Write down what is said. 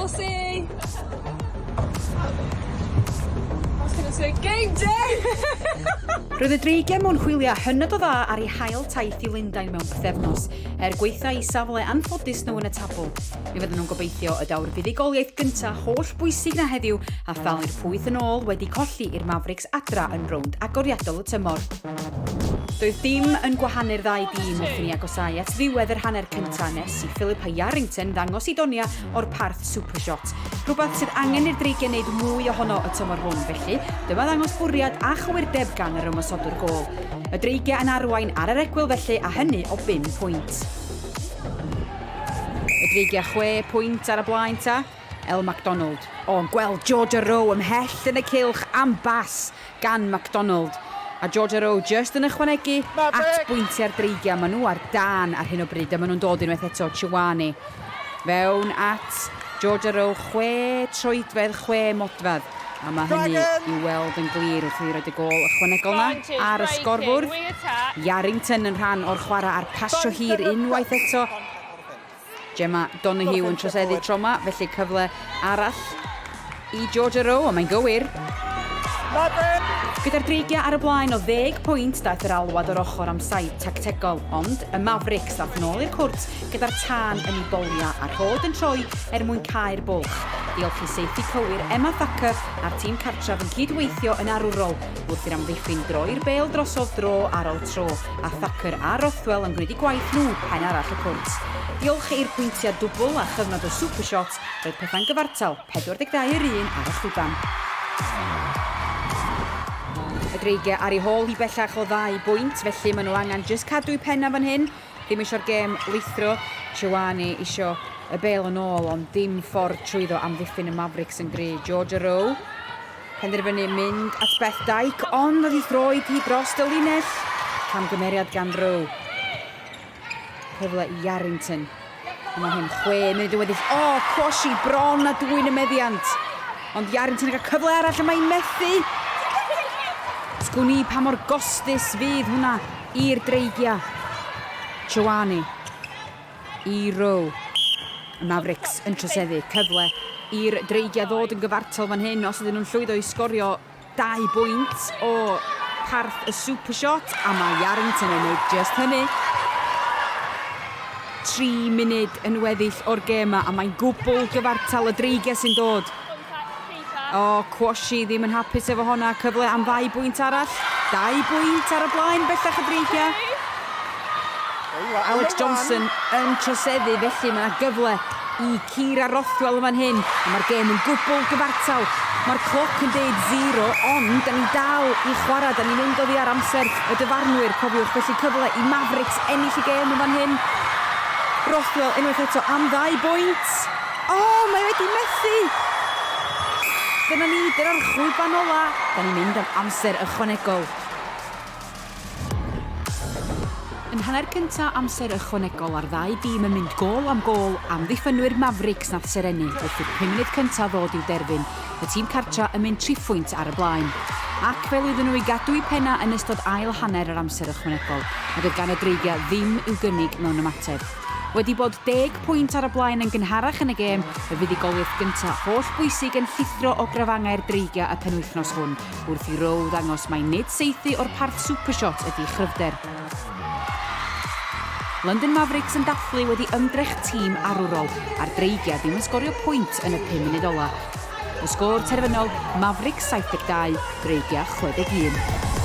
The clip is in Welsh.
Chelsea! I was gonna say game day! Roedd y Dreigiau mewn hwyliau hynod o dda ar eu hail taith i Lundain mewn pythefnos, er gwaetha eu safle anffodus nhw yn y tabl. Mi fydden nhw'n gobeithio y daw'r fuddugoliaeth gyntaf holl bwysig 'na heddiw a thalu'r pwyth yn ôl wedi colli i'r Mavericks adra yn rownd agoriadol y tymor. Doedd dim yn gwahanu'r ddau dîm wrth i ni agosáu at ddiwedd yr hanner cyntaf nes i Philippa Yarrington ddangos i Donia o'r parth Supershot. Rhywbeth sydd angen i'r Dreigiau wneud mwy ohono y tymor hwn, felly dyma ddangos bwriad a chywirdeb gan yr ymosodwr gôl. Y Dreigiau yn arwain ar yr egwyl felly a hynny o bum pwynt. Y Dreigiau chwe pwynt ar y blaen ta. El McDonald. O, yn gweld Georgia Rowe ymhell yn y cylch am bas gan McDonald. A Georgia Rowe jyst yn ychwanegu at bwyntiau'r Dreigiau. Maen nhw ar dân ar hyn o bryd a maen nhw'n dod unwaith eto. Chiwani fewn at Georgia Rowe, 6 troedfedd, 6 modfedd. A mae hynny i'w weld yn glir wrth iddi roed y gôl ychwanegol 'na ar y sgorfwrdd. Yarrington yn rhan o'r chwarae a'r pasio hir unwaith eto. Gemma Donoghue yn troseddu tro 'ma, felly cyfle arall i Georgia Rowe, ond mae'n gywir. Gyda'r Dreigiau ar y blaen o ddeg pwynt, daeth yr alwad o'r ochr am saib tactegol, ond y Mavericks ddaeth nôl i'r cwrt gyda'r tân yn eu boliau a'r rhod yn troi er mwyn cau'r bwlch. Diolch i saethu cywir Emma Thacker a'r tîm cartref yn cyd-weithio yn arwrol wrth i'r amddiffyn droi'r bêl drosodd dro ar ôl tro, a Thacker a Rothwell yn gwneud eu gwaith nhw pen arall y cwrt. Diolch i'r pwyntiau dwbl a chyfnod o super shot, roedd pethau'n gyfartal, 42 yr un ar y chwiban. Y Dreigiau ar ei hôl hi bellach o ddau bwynt, felly maen nhw angen jyst cadw eu pennau fan hyn. Ddim eisiau'r gêm lithro. Chewani isio y bêl yn ôl, ond dim ffordd trwyddo amddiffyn y Mavericks yn gry. Georgia Rowe Penderfynu mynd at Beth Dyke, ond oedd hi throed hi dros y linell. Camgymeriad gan Rowe. Cyfle i Yarrington. Ond mae hyn 6 munud yn weddill. O, oh, Quashi bron a dwyn y meddiant. Ond Yarrington yn cael cyfle arall a mae'n methu. Sgwn i pa mor gostus fydd hwnna i'r Dreigiau. Chowani. I Rowe. Y Mavericks yn troseddu cyfle i'r Dreigiau ddod yn gyfartal fan hyn os ydyn nhw'n llwyddo i sgorio 2 bwynt o parth y super shot, a mae Yarrington yn gwneud just hynny. 3 munud yn weddill o'r gêm a mae'n gwbl gyfartal y Dreigiau sy'n dod. O, oh, Quashi ddim yn hapus efo honna. Cyfle am ddau bwynt arall. Dau bwynt ar y blaen bellach y Dreigiau. Alex Johnson yn troseddu, felly mae yna gyfle i Kira Rothwell yn fan hyn. A mae'r gêm yn gwbl gyfartal. Mae'r cloc yn deud zero, ond da ni dal i chwarae. Da ni'n mynd oddi ar amser y dyfarnwyr, cofiwch. Felly cyfle i Mavericks ennill y gêm yn fan hyn. Rothwell unwaith eto am ddau bwynt. O, mae wedi methu! Dyna ni, dyna'r chwiban ola. Da ni'n mynd am amser ychwanegol. Yn hanner cynta amser ychwanegol a'r ddau dîm yn mynd gôl am gôl, amddiffynwyr Mavericks nath serennu wrth i'r pum munud cynta ddod i'w derfyn, y tîm cartra yn mynd triphwynt ar y blaen. Ac fe lwyddon nhw i gadw eu penna yn ystod ail hanner yr amser ychwanegol, nad oedd gan y Dreigiau ddim i'w gynnig mewn ymateb. Wedi bod deg pwynt ar y blaen yn gynharach yn y gêm, y fuddugoliaeth gyntaf holl bwysig yn llithro o grafangau'r Dreigiau y penwythnos hwn, wrth i Rowe ddangos mai nid saethu o'r parth supershot ydy chryfder. London Mavericks yn dathlu wedi ymdrech tîm arwrol, a'r Dreigiau ddim yn sgorio pwynt yn y pum munud ola'. Y sgôr terfynol, Mavericks 72, Dreigiau 61.